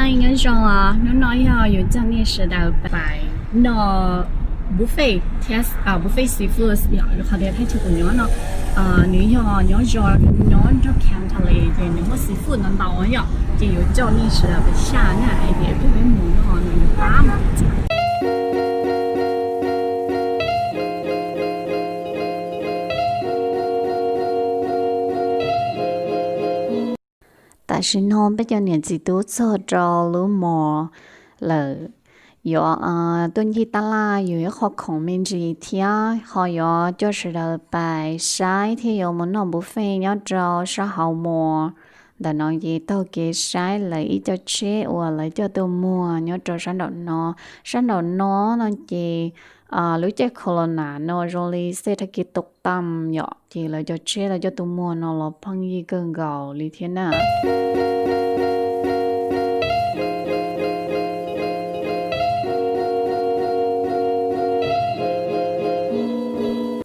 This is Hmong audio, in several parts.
Nyob zoo, hnub no yog yuav coj nej sawv daws pais noj buffet thiab, buffet seafood yom, rau qhov tias thaj chaw kuv nyob no nws yog nyob zoo, nyob nrog Camp Tally ces nws muaj seafood ntau ntau yom, ces yuav coj nej sawv daws pais xyuas na hais tias peb mus no nws yuav qab. Tam sim no peb cov niam txiv tub txog rau lub mall lawm. Yuav tuaj ncig tab laj yus ib qho khoom me ntsis thiab ho yuav coj sawv daws pais saib thiab yuav mus noj buffet nyob rau sab hauv mall. Ntawm no ces taug kev saib lawv ib co tsheb uas lawv coj tuaj muag nyob rau sab nraum no. Sab nraum no no ces lub caij corona no zoo li xej thaj kev tau tam yom, ces lawv cov tsheb lawv coj tuaj muag no los pheej yig kawg nkaus li thiab na.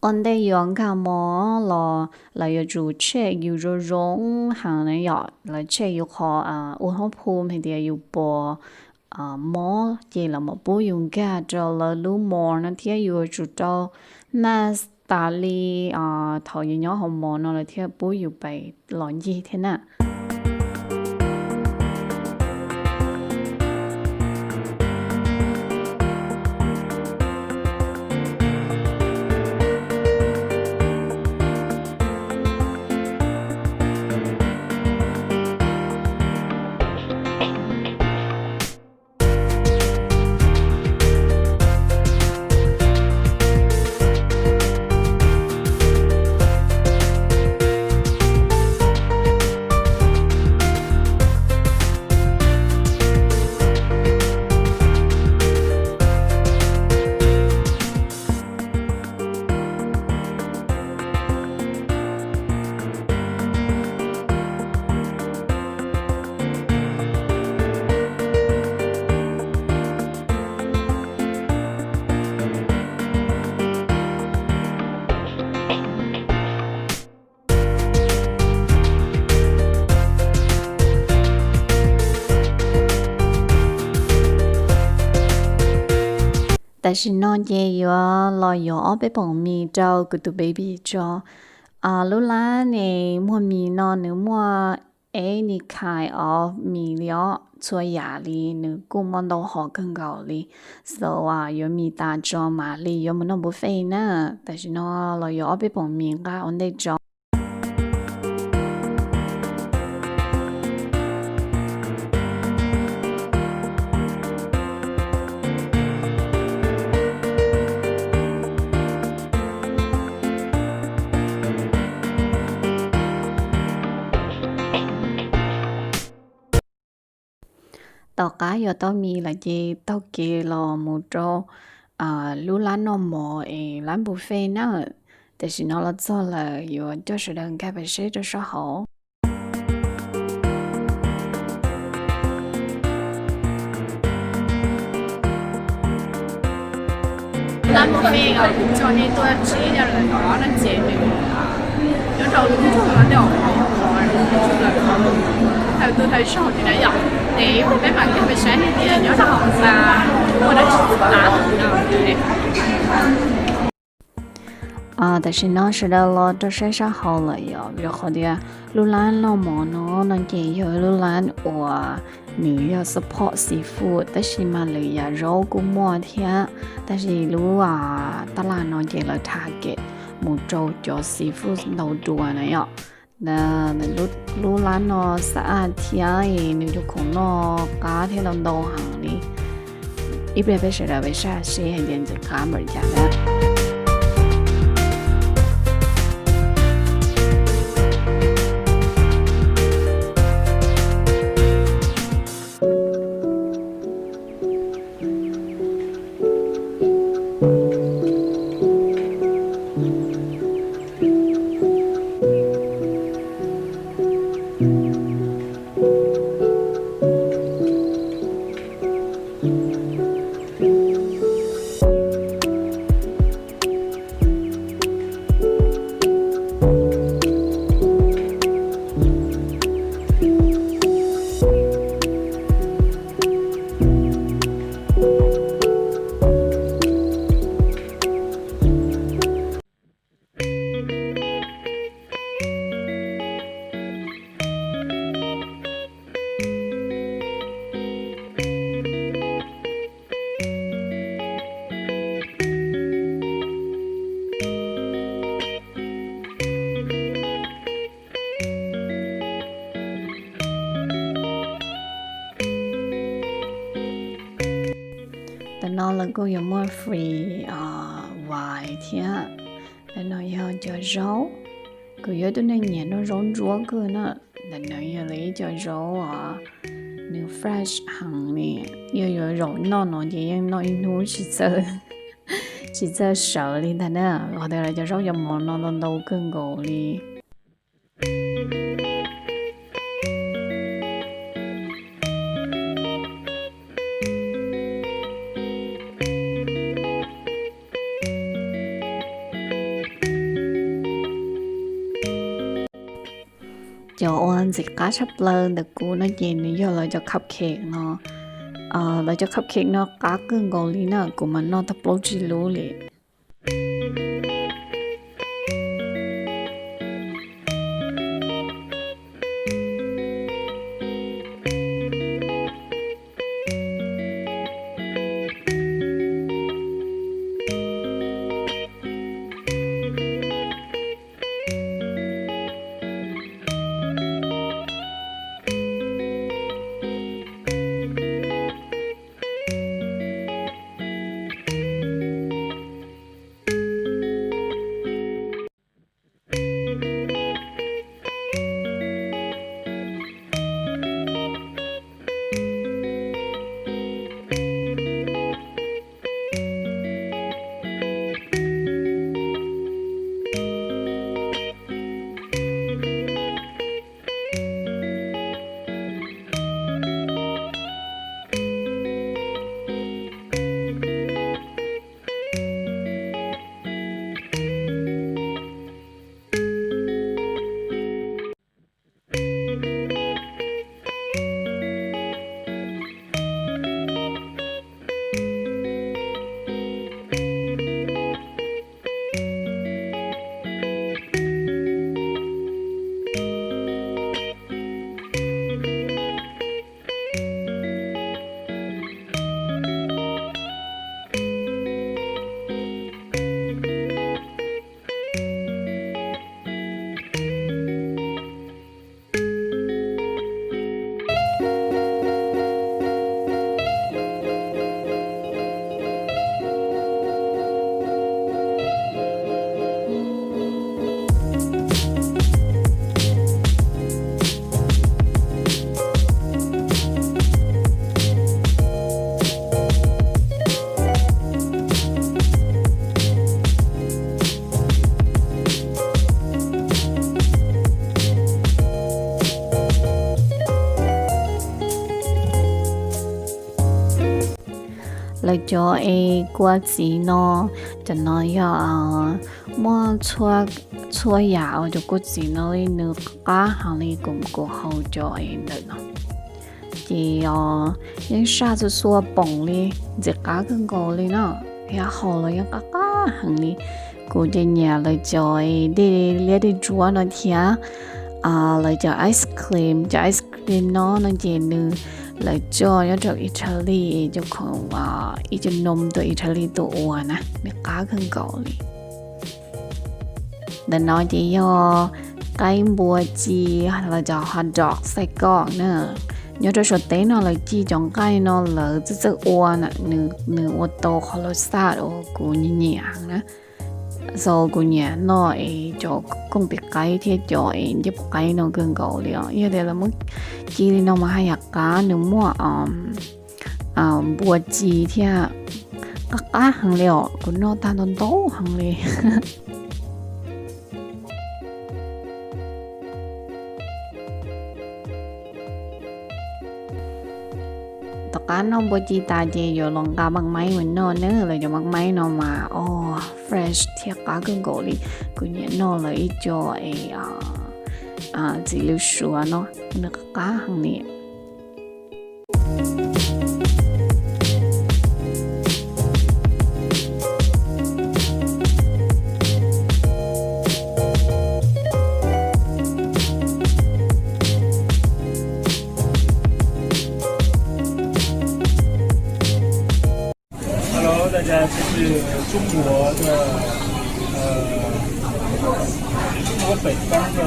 Ua ntej yuav nkag mall los lawv yuav tsum check yus zoo zoo heev na yom, lawv check yus qhov uas hauv phum hais tias yus puas mob ces lawv mam pub yus nkag rau lawv lub mall no thiab yuav tsum rau mask tas li thaum yus nyob hauv mall no lawv thiaj pub yus pais los ncig thiab na. Tam sim no ces yuav los yuav ob peb poom mis rau kuv tus baby tso. Lub lab ne muag mis no nws muaj any kind of mis li os, txhua yam li, nws kuj muaj ntau hom kawg nkaus li. So yuav mis tas tso mam li yuav mus noj buffet na. Tam sim no los yuav ob peb poom mis nqa ua ntej tso. Tom qab yuav tau mis lawm ces taug kev los mus rau lub lab noj mov es lab buffet na. Tam sim no los txog lawm, yuav coj sawv daws nkag pais saib rau sab hauv. Lab buffet uas kuv coj nej tuaj tsim nyog lawm no no ces nws nyob rau lub nroog no tej zaum thawj tug thawj zaug li na yom. Ces peb mam nkag pais saib hais tias nyob rau hauv mas muaj dab tsi txhua no. Tam sim no sawv daws los rau saib sab hauv lawm yom, vim rau qhov tias lub lab noj mov no no ces yog lub lab uas nws yog support seafood, tab sis mas lwm yam zaub kuj muaj thiab, tab sis lub tab laj no ces lawv target mus rau cov seafood ntau dua na yom. Lub lab no xab aj thiab nws cov khoom noj qab thiab ntau ntau heev li. Ib pliag peb sawv daws pais saib seb hais tias ntxim qab npaum cas na. No lawv kuj yuav muaj free wine thiab. Ntawm no yog cov zaub. Kuv yog ib tug neeg nyiam noj zaub ntsuab kawg na. Ntawm no yog lawv ib co zaub os, nws fresh heev li. Yog yuav zaum noj no ces yeej noj ib hnub tsis txawj, tsis txawj sawv li ntag na. Qhov tias lawv cov zaub cov mov no ntau ntau kawg nkaus li. Cov uas ntxim qab tshaj plaws ntawm kuv no ces nws yog lawv cov cupcake no. Lawv cov cupcake no qab kawg nkaus li na, kuv mas noj tag plaub tsib lub li. Lawv cov es kua txiv no, cov no yog muaj txhua yam uas cov kua txiv no li, nws qab heev li. Kuv, kuv haus cov es ntawm no ces yeej saj txhua txhua poom li, ntxim qab kawg nkaus li no, thiab haus los yeej qab qab heev li. Kuv ces nyiam lawv cov dej liab dej ntsuab no thiab lawv cov ice cream. Cov ice cream no no ces nws, lawv coj nyob rau Italy, cov khoom, ib co nom tuaj Italy tuaj ua na, nws qab kawg nkaus li. Ntawm no ces yog qaib npua ci, los cov hot dog, xaij koj na. Nyob rau Suav teb no lawv ci cov nqaij no lawv txawj txawj ua na, nws ua tau qhov lus xaj uas kuv nyiam nyiam heev na. Xav kuv nyiam noj es cov kooj tis qaib thiab cov es ncej puas qaib no kawg nkaus li os. Yog tias lawv muab ci li no mas haj yam qab, nws muaj npua ci thiab, qab qab heev li os, kuv noj tag ntau ntau heev li. Tom qab noj npua ci tas ces yuav los nqa maj maib mus noj na. Lawv cov maj maib no mas, o, fresh thiab qab kawg nkaus li. Kuv nyiam noj lawv ib co es txiv lws suav no, nws qab qab heev li. Hello，大家，这是中国的，呃，中国北方的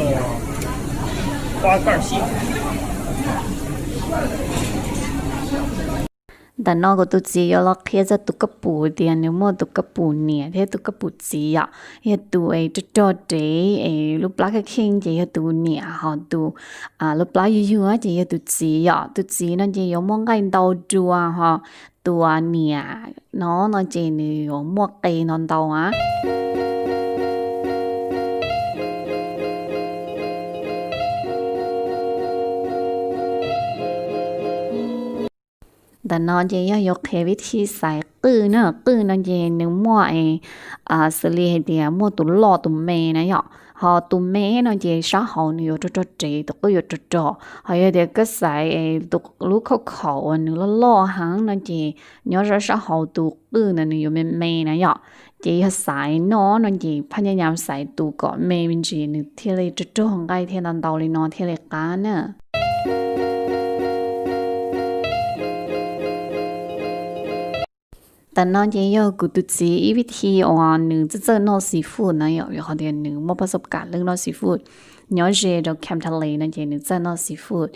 花盖蟹。Ntawm no kuv tus txiv yuav los qhia txog tus kab pum tias nws muaj tus kab pum niam thiab tus kab pum txiv yom. Yog tus es rog rog rev es lub plab kheej kheej ces yog tus niam, ho tus lub plab yuag yuag ces yog tus txiv yom. Tus txiv no ces yuav muaj nqaij ntau dua, ho tus niam no no ces nws yuav muaj qe ntau ntau a. Ntawm no ces yog yuav qhia vib thij xaiv qwj na. Qwj no ces nws muaj es xws li hais tias muaj tus loj tus me na yom. Ho tus me no ces sab hauv nws yuav rog rog rev, tus qwj yuav rog rog. Ho yog tias koj xaiv es tus lub khaub khaum uas nws loj loj heev no ces nyob sab sab hauv tus qwj ntawd nws yuav me me na yom. Ces yog xaiv no no ces phaj nyaj nyam xaiv tus kom me me ntsis nws thiaj li rog rog nqaij thiaj ntau ntau li no thiaj li qab na. Ntawm no ces yog kuv tus txiv ib vib thij uas nws txawj txawj noj seafood na yom, vim qhov tias nws muaj paj xab kam lwj noj seafood. Nyob ze rau Camp Talley no ces nws txawj noj seafood.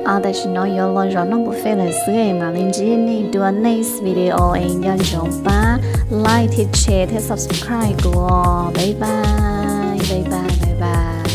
Tam sim no yuav los zaum noj buffet lawm xwb, mam li ntsib nej dua next video es nco ntsoov pab like thiab share thiab subscribe kuv. Bye bye, bye bye, bye bye.